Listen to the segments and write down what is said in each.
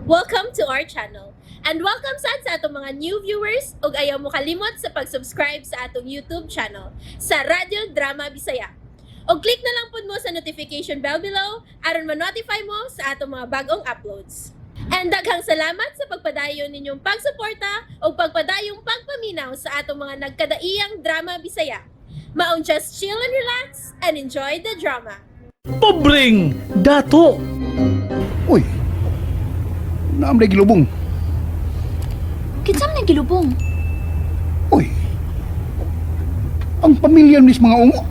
Welcome to our channel. And welcome sad sa atong mga new viewers ug ayaw mo kalimot sa pag-subscribe sa atong YouTube channel sa Radyo Drama Bisaya. Og click na lang pud mo sa notification bell below aron ma-notify mo sa atong mga bagong uploads. And daghang salamat sa pagpadayon ninyong pagsuporta ug pagpadayong pagpaminaw sa atong mga nagkadaiyang drama Bisaya. Maong just chill and relax and enjoy the drama. Pobreng Dato. Uy, naa man gilubong. Kinsa man ang gilubong? Uy, ang pamilya nis mga ungo.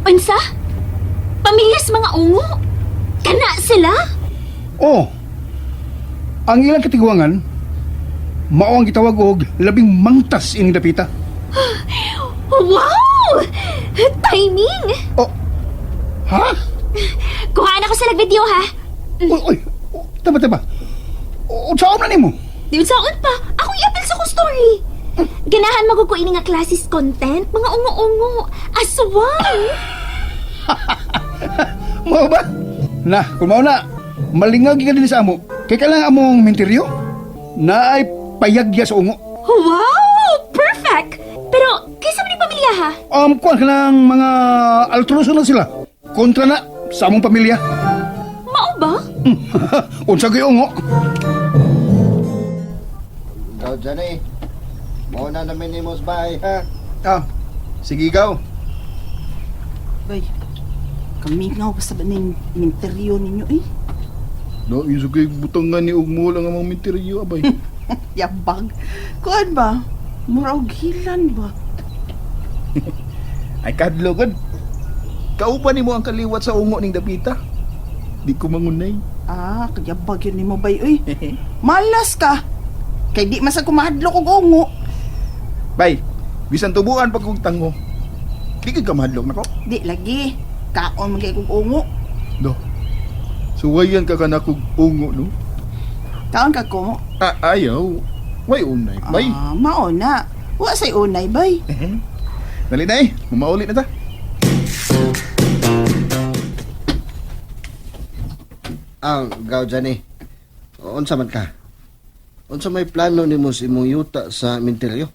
Unsa? Pamilya sa mga ungo? Kana sila? Oh, ang ilang katiguangan, mao ang gitawag og labing mangtas ining dapita. Wow! Timing! Oh, ha? Kuhaan ako sa video ha. Uy, uy, oh, taba, taba. Unsaon na nimo? Di unsaon pa, akong i-apil sa kong story. Ganahan man ko ini nga klases content, mga ungo-ungo, aswang. Mao ba? Na, kung mao na, malingag ka din sa amo. Kay kailangan among minteryo? Naay payagya sa ungo. Wow! Perfect! Pero kaysa man ni pamilya ha? Kuan ka ng mga altruso na sila. Kontra na sa among pamilya. Mao ba? Unsa kay ungo? Ikaw dyan eh. Mao na namin ni Mos bahay, ha? Ah, sige ikaw. Bay, kamingaw pa sa ning minteryo ninyo eh. No, yung sugay butangan ni Ugmo lang ang mga minteryo, abay. Yabag. Kuan ba? Mura og hilan ba? Ay, kadlo, gud. Kauban nimo ang kaliwat sa ungo ning dapita. Di ko mangunay. Ah, kayabag yun nimo bay uy. Malas ka. Kay di man sa kumahadlok og ungo. Bay, bisan tubuan pag kong tango. Di ka mahadlok nako. Di lagi. Kaon man kay kog ungo. Do. Suwayan ka kanakog ungo, no? Kaon ka ko. Ah, ayaw. Way unay, bay. Ah, mao na. Wa say unay bay. Dali na eh. Mamauli na ta. Ah, gaw dyan eh. Unsa man ka? Unsa may plano nimo sa imong yuta sa minteryo?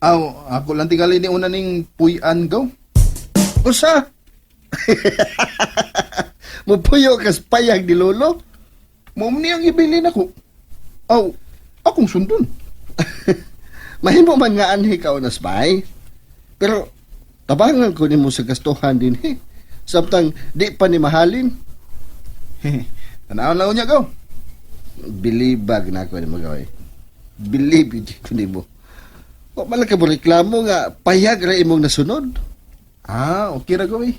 Aw, ako lang tingali ni una ning puy-an gaw. Usa? Mupuyo kas payag ni Lolo? Mao ni ang ibilin ako. Aw, akong sundon. Mahimo man nga anhi ka unas bay. Pero tabangan ko nimo sa gastuhan din eh. Samtang di pa ni mahalin. Tanawon lang niya gaw. Bilibag na ako nimo gaw eh. Believe yun ko nimo. Wa man lang ka mo reklamo nga payag ra imong nasunod. Ah, okay ra gaw eh.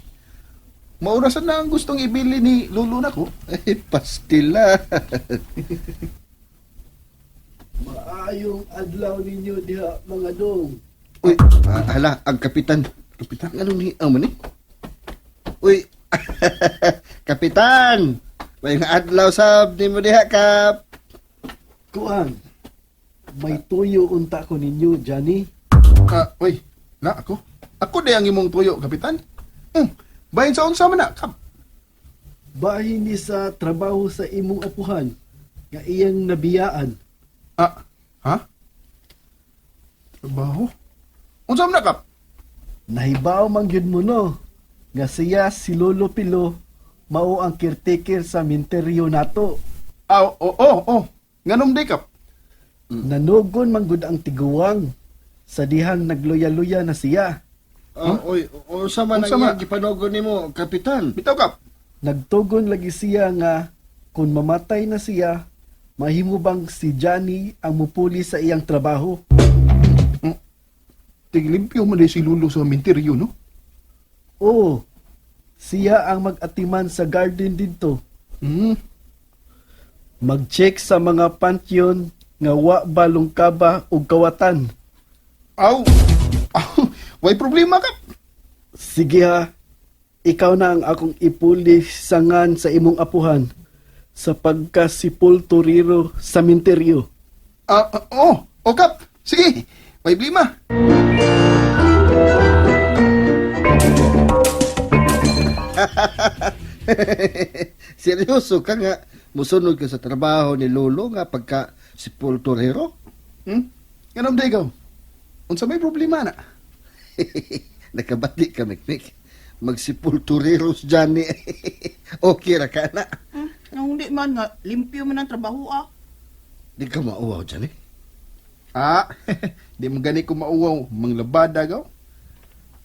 Maurasan na ang gustong ibili ni Lolo nako. Ay, pastila. Maayong adlaw ninyo diha mga dong. Uy, ah, hala, ang kapitan. Kapitan. Anong ni ang man eh? Uy, kapitan! May nga adlaw sab nimo diha, kap. Kuan, may tuyo unta ko ninyo, Johnny. Ah, uy, na ako. Ako di ang imong tuyo, kapitan. Bahin sa unsa man na, kap. Bahin ni sa trabaho sa imong apuhan nga iyang nabiyaan. Ah, ha? Trabaho? Unsa man na, kap? Nahibaw man gyud mo no nga siya si Lolo Pilo mao ang caretaker sa minteryo nato. Ah, oo, oh, oh, oh. Nganom di, kap? Nanugon man gud ang tiguang sa dihang nagluya-luya na siya. Ah, uy, unsa man Unsa ang man? iyang gipanogon nimo, kapitan? Bitaw, kap. Nagtugon lagi siya nga kung mamatay na siya, mahimo bang si Johnny ang mupuli sa iyang trabaho? Tiglimpyo man di si Lolo sa minteryo, no? Oo, siya ang mag-atiman sa garden didto. Mag-check sa mga pantheon nga wa ba lungkaba og kawatan. Aw, aw, way problema, kap. Sige ha, ikaw na ang akong ipuli sangan sa imong apuhan sa pagkasipulturero sa minteryo. Ah, ah, oh, oh, kap. Sige, way problema. Seryoso ka nga, Musunod ka sa trabaho ni Lolo nga pagka sepulturero? Ganun ba ikaw? Unsa may problema na? Nakabati ka, Mikmik. Magsipulturero si Johnny. Okay ra ka na. Nang hindi man nga, limpyo man ang trabaho ah. Di ka mauwaw, Johnny. Ah, di mo gani ko mauwaw, manglabada gaw.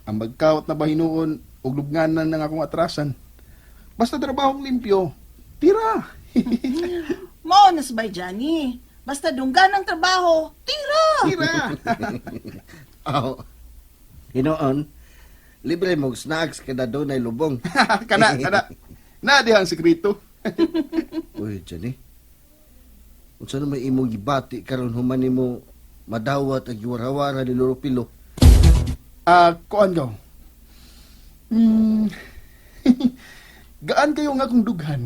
Ang magkawat na bahinuon og lubnganan ng akong atrasan. Basta trabahong limpyo, tira. Mao na sabay Johnny. Basta dunggan ang trabaho, tira! Tira. Aw. Hinoon, libre mong snacks kada doon ay lubong. Kana, kana. Na dihang sekreto. Uy, Johnny. Unsa naman imong gibati karon human nimo madawat ang giwarawara ni Lolo Pilo? Ah, kuan gaw. Gaan kayo nga akong dughan.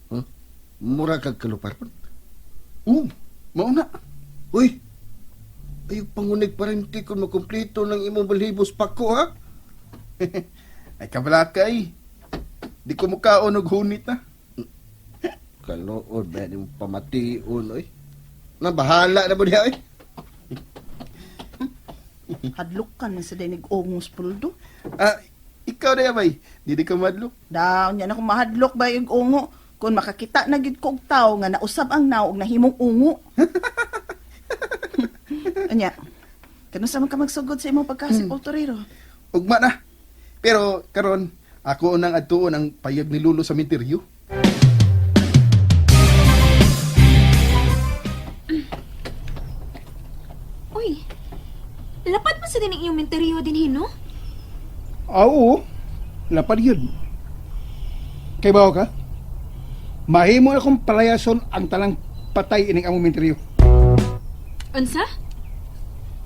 Huh? Mura kag kaluparon. Oo, mao na. Uy! Ay, pangunig pa rin ti kung makumplito ng imong balhibos pako, ha? Ay kabalakay. Di ko mukaon og hunit na. Kalood ba ni mo pamation, oy? Nabahala na mo diha, oy. Hadlok ka man sa dinig ongos puldo. Ah, ikaw na bay. Di di ka madlok. Daw niya na kung mahadlok ba yung ungo. Kung makakita na gid ko og tawo nga nausab ang naog nahimong ungo. Anya, kano sa man ka magsugod sa imong pagkasipulturero? Ugma na. Pero karon ako unang adtuon ang payag ni Lulo sa minteryo. Uy, lapad mo sa dining iyong menteryo din hino? Ah, oo. Lapad yun. Kay bawo ka? Mahimo na kong palayason ang talang patay ining among minteryo. Unsa?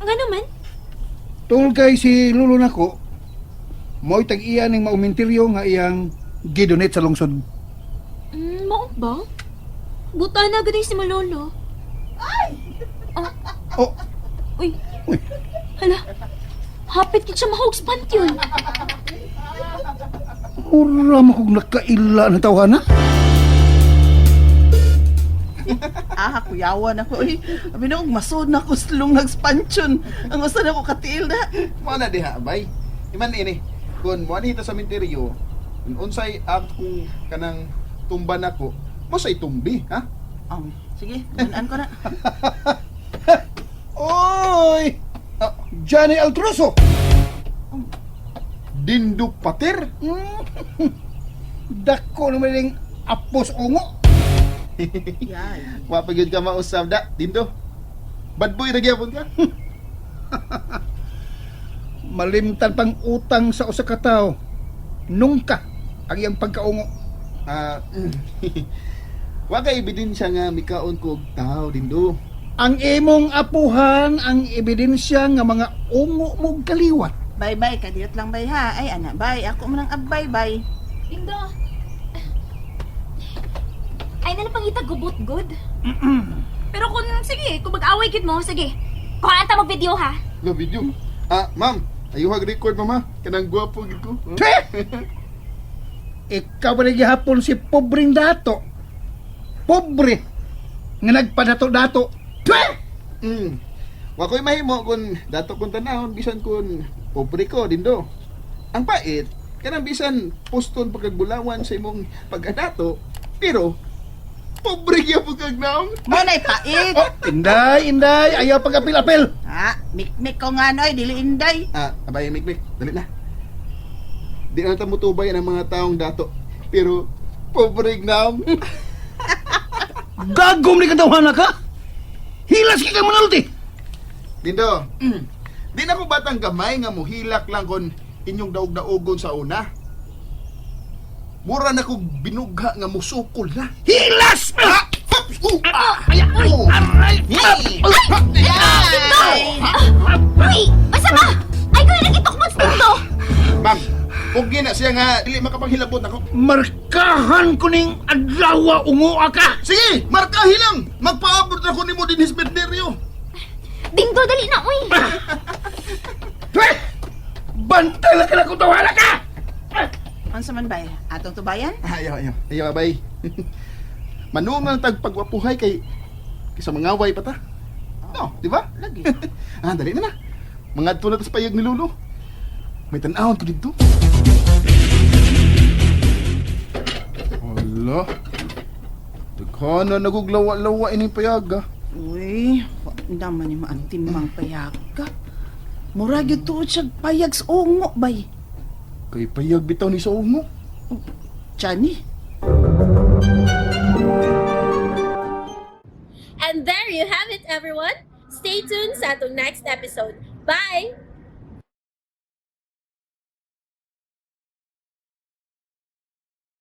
Ang ano man? Tungod kay si Lulo nako, mo'y tag-iya ning mauminteryo nga iyang gidonate sa lungsod. Mao ba? Buta na gud si Malolo. Ay! Oh, Uy, uy, hala. Hapit gid siya mahugs yun. mura mo kong nakaila ng tawhana. Ah, kuyawan ako oy. Abi na og masod na ko slung nagspansyon. Ang usa na ko katiil na. Mao na diha bay. Iman ini. Kun mo anhi ta sa minteryo, kun unsay akong kanang tumba nako, mo say tumbi, ha? Sige, dunan ko na. Oy! Ah, Johnny Altroso! Dindo pater. Dako naman ning apos ungo. Yay. Wa pa gyud ka mausab da, Dindo. Bad boy ra gyapon ka. Malimtan pang utang sa usa ka tawo. Nungka ang iyang pagkaungo. Ah, wa kay ebidensya nga mikaon ko og tawo, Dindo. Ang imong apuhan ang ebidensya nga mga ungo mo kaliwat. Bye bye, kadiyot lang bay ha. Ay ana, bye. Ako man ang abbay bye. Dindo. Ay na lang pangita gubot good. Pero kung sige, kung mag-away gid mo, sige. Kuhaan ta mag-video ha. Go video. Ah, ma'am, ayuhag record mama. Kanang gwapo gid ko. Huh? Twe! Ikaw pa rin gihapon si pobreng dato. Pobre! Nga nagpadato-dato. Twe! Wa ko'y mahimo kun dato kong tanahon bisan kun pobre ko dindo. Ang pait kanang bisan poston pagkagbulawan sa imong pagkadato, pero pobre gyud kag naong. Mo nay pait. Oh, inday, inday, ayaw pag-apil-apil. Ha, mikmik ko nga noy, dili inday. Ah, abay mikmik, dali na. Di na ta mutubay ang mga taong dato, pero pobre naong. Gagom ni katawhana ka! Hilas ka kang manulti! Dindo, di na ko batang gamay nga muhilak lang kon inyong daog-daogon sa una. Mura na kog binugha nga musukol na. Hilas! Ah! Ah! Ay, ay, aray! Uy, basta ba? Ay ko nang itukmot dito. Ma'am, huwag na siya nga dili makapanghilabot ako. Markahan ko ning adlaw ungo ka! Sige, markahi lang. Magpaabot na ko nimo dinhi sa Merderyo. Dindo dali na uy. Twe! Bantay lang ka na kung tawhana ka! Unsa man bay? Atong tubayan? Ayaw, ayaw. Ayaw, abay. Manuong na lang tag pagwapuhay kay kaysa mangaway pa ta. No, di ba? Lagi. Ah, dali na na. Mga na ta sa payag ni Lolo. May tan-awon ko dito. Hala. Daghan na naguglawa-lawa ining payag ah. Uy, wa naman yung maantimang payag ka. Mura gyud tuod siya payag sa ungo bay. Kay payag bitaw ni sa ungo. Chani. And there you have it, everyone. Stay tuned sa atong next episode. Bye!